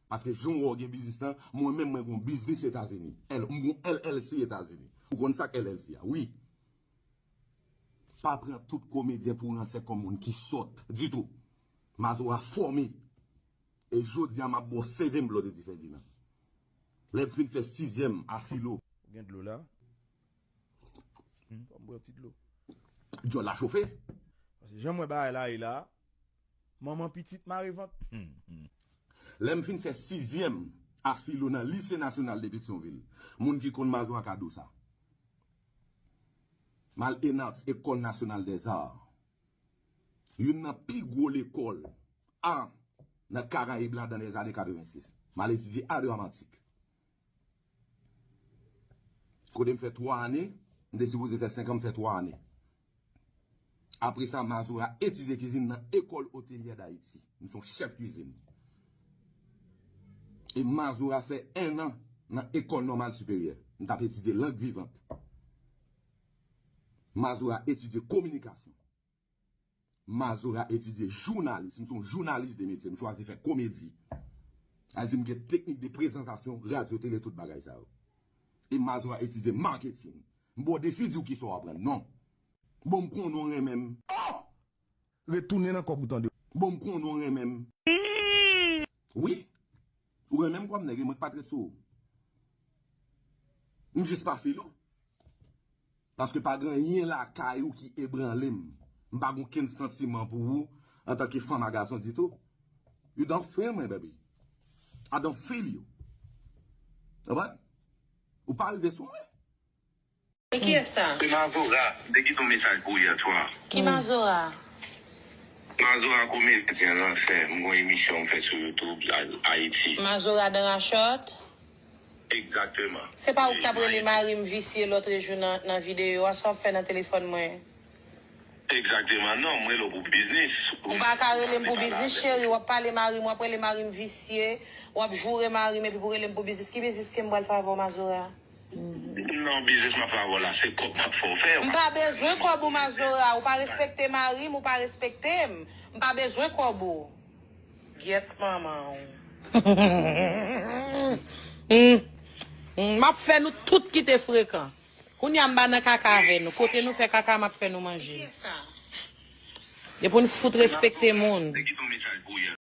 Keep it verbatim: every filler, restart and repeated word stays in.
Paske jan w wè w gen biznis lan, mwen menm mwen gen yon biznis Etazini. L, m gen yon L L C Etazini. Ou konn sa k L L C a, wi. Pa pran tout komedyen pou ransè kòm moun ki sòt ditou. Mazora fòme. E jodi a m ap ba w seve m dlo de di Ferdinand. Lè m fin fè sizyèm a filo. Ou gen dlo la? Hmm, fò m bwè yon ti dlo. Djòl la chofe. Paske jan m wè bagay la ye la, manman pitit mare vant. Hmm, hmm. Lè m fin fè sizyèm a filo nan Lise Nasyonal de Petyonvil, moun ki konn Mazora ka di w sa. M al ENARTS, École Nationale des Arts. Youn nan pi gwo lekòl a nan Karayib la dan lèzane katrevensis. M al etidye a dramatik. Kote m fè twa ane, m te sipoze fè senk an, m fè twa ane. Apre sa, Mazora etidye kizin nan École Hôtelière d'Haïti. M se yon chèf kizin. E Mazora fè en an nan École Normale Supérieure. M t ap etidye lang vivant. Mazora etidye kominikasyon. Mazora etidye jounalis. M se yon jounalis de metye. M chwazi fè komedi. Sa di m gen teknik de prezantasyon, radyo, tele, tout bagay sa yo. E Mazora etidye maketin. M ba w defi di w kisa w aprann. Non. Bon, m konnen w renmen m. Oh! Retounen nan kòb ou tande. Bon, m konnen w renmen m. Wi. Ou renmen m kòm nèg, e mwen k pa t ret sou ou. M jis pa filo. Paske pa gen anyen lakay ou ki ebranle m. M pa gen okenn santiman pou ou antanke fanm a gason ditou. You don't feel me, baby. I don't feel you. Konprann? Ou pa rive sou mwen. E kiyès sa? Se Mazora. M te kite yon mesaj pou ou yè swa. Ki Mazora? Mazora komedyen ransè. M gon emisyon m fè sou YouTube, Ayiti. Mazora dan rachòt? Egzakteman. Se pa ou ki t ap rele mari m visye lòtrejou nan, nan videyo a? Sa w ap fè nan telefòn mwen? Egzakteman. Non, m rele w pou biznis. Ou pa ka rele m pou biznis, cheri. W ap pale mari m, w ap rele mari m visye, w ap joure mari m, epi pou rele m pou biznis. Ki biznis ke m pral fè avè w, Mazora? Non, biznis m ap fè avè w la, se kòb m ap fè w fè. M pa bezwen kòb ou, Mazora. Ou pa respekte mari m, ou pa respekte m. M pa bezwen kòb ou. Gyèt manman w. Hmm. Hmm. M ap fè nou tout kite frekan. Kounye a m pa nan kaka avè nou. Kote nou fè kaka, m ap fè nou manje. E pou n fout respekte moun.